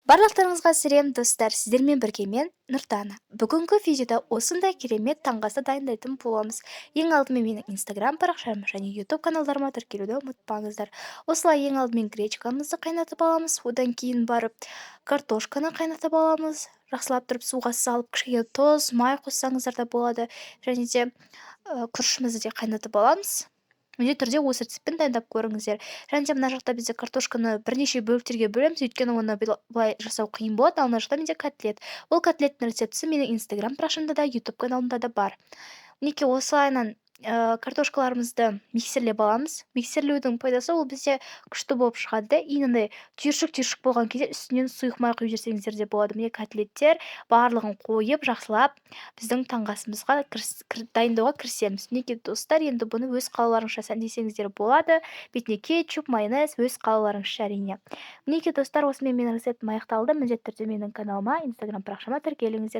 Барлықтарыңызға сәлем, достар! Сіздермен бірге мен, Нұрдана. Бүгінгі видеода осындай керемет таңғы асты дайындайтын боламыз. Ең алдымен менің Инстаграм парақшам және Ютуб каналдарыма тіркелуді ұмытпаңыздар. Осылай ең алдымен гречкамызды қайнатып аламыз, одан кейін барып картошканы қайнатып аламыз. Жақсылап тұрып суға салып, кішкене тұз, май қоссаңыздар да болады. Және де күрішімізді де қайнатып аламыз. Міндетті түрде осы рецептпен дайындап көріңіздер. Және де мына жақта бізде картошканы бірнеше бөліктерге бөлеміз, өйткені оны былай жасау қиын болады. Ал мына жақта менде котлет. Бұл котлеттің рецептісі менің Инстаграм парақшамда да, Ютуб каналымда да бар. Мінекей, осылайынан картошкаларымызды миксерлеп аламыз. Миксерлеудің пайдасы: ол бізде күшті болып шығады да, и мынандай түйіршік түйіршік болған кезде үстінен сұйық май құйып жіберсеңіздер де болады. Міне, котлеттер барлығын қойып, жақсылап біздің таңғы асымызға дайындауға кірісеміз. Мінекей, достар, енді бұны өз қалауларыңызша сәндесеңіздер болады. Бетіне кетчуп, майонез, өз қалауларыңызша, әрине. Мінекей, достар, осымен менің рецептім аяқталды. Міндетті түрде менің каналыма, Инстаграм парақшама тіркеліңіздер.